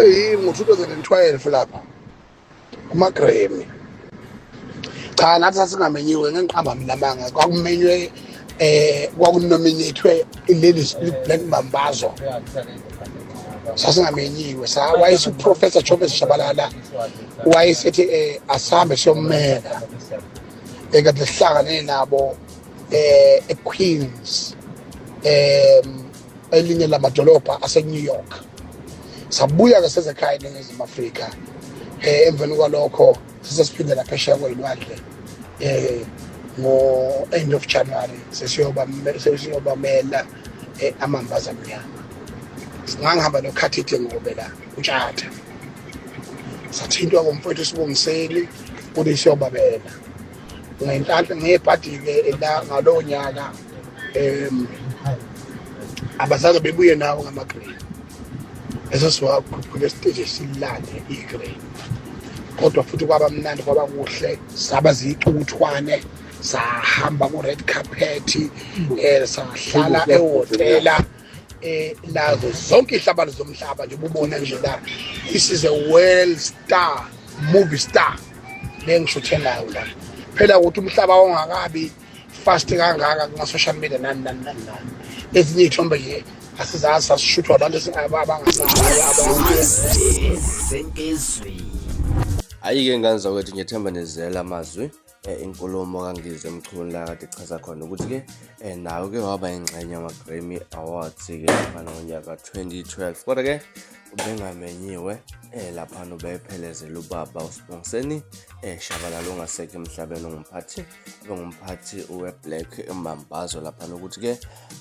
Eyi, ngo-2012 lapha kuma-Grammy. Cha, nathi sasingamenyiwe, ngengiqamba mina amanga. Kwakumenywe kwakunominethwe leli Black Mambazo. Sasingamenyiwe. Sa Professor Chavez Shabalala wayesethi asambe siyomela. Ekade sihlangane nabo eQueens, elinye lamadolobha ase-New York. Sabuya ke sezekhaya eNingizimu Afrika. Emveni kwalokho sesesiphindela phesheya kwey'lwandle ngo end of January sesiyobamela amambaza amnyama. Singangihamba noKhathithe Ngobe la uTshatha. Sathintwa ngomfowethu Sibongiseni ukuthi siyobabela. Ngenhlanhla ngebhadi-ke la ngalowo nyaka abazange bebuye nawo ngama-grade. Esesiwakhuphula esiteji silande i-grade. Kodwa futhi kwaba mnandi, kwaba kuhle, saba zicukuthwane, sahamba ku-red carpet, sahlala ehhotela lazo zonke ihlabano zomhlaba nje ububona nje la. This is a world star, movie star le ngishuthe nayo la. Phela ukuthi umhlaba ongakabi fast kangaka kuma social media nani nani nani nani. Ezinye iy'thombe nje asizazi, sasishuthwa abantu abangasazi. Hhayi-ke ngane zakwethu, ngiyethemba nizela amazwi inkulumo kaNgizwe Mchunu la kade echaza khona ukuthi-ke nawe ke waba ingxenye yama-Grammy Awards-ke laphana ngonyaka 2012, kodwa-ke ubengamenyiwe laphana, ubephelezela ubaba uSibongiseni Shabalala ongasekho emhlabeni, ongumphathi obengumphathi we-Black Mambazo laphana, ukuthi-ke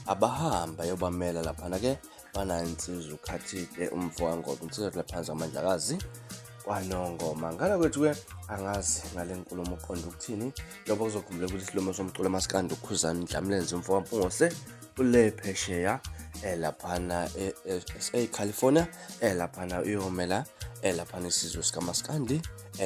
abahamba yobamela laphana-ke banayo insizwa uKhathide umfo kaNgobe, insizwa laphansi kwaMandlakazi kwaNongoma. Ngala kwethu-ke angazi ngale nkulumo uqonda ukuthini, njengoba kuzokhumbula ukuthi isilomo somculo masikandi uKhuzani Ndlamlenze umfo kaMpungose ule phesheya laphana e-SA California, laphana uyomela laphana isizwe sikaMaskandi,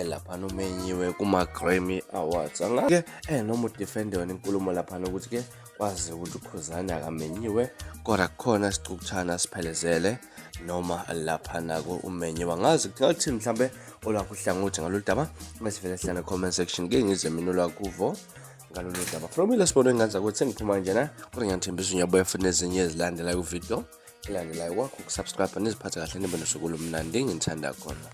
laphana umenyiwe kuma-Grammy Awards. Angake noma udefende yona inkulumo laphana ukuthi-ke kwazi ukuthi uKhuzani akamenyiwe, kodwa kukhona isicukuthana siphelezele noma laphana umenyiwe. Angazi kungathini mhlambe olwakho uhlangothi ngalolu daba, bese vele sihlane comment section ke ngizwe mina olwakho uvo ngalolu daba. From ile sibone engenza ukuthi sengiphuma njena, kodwa ngiyanithembisa ngiyabuya futhi nezinye ezilandelayo video elandelayo. Kwakho ukusubscribe, niziphathe kahle, nibe nosuku olumnandi, nginithanda khona.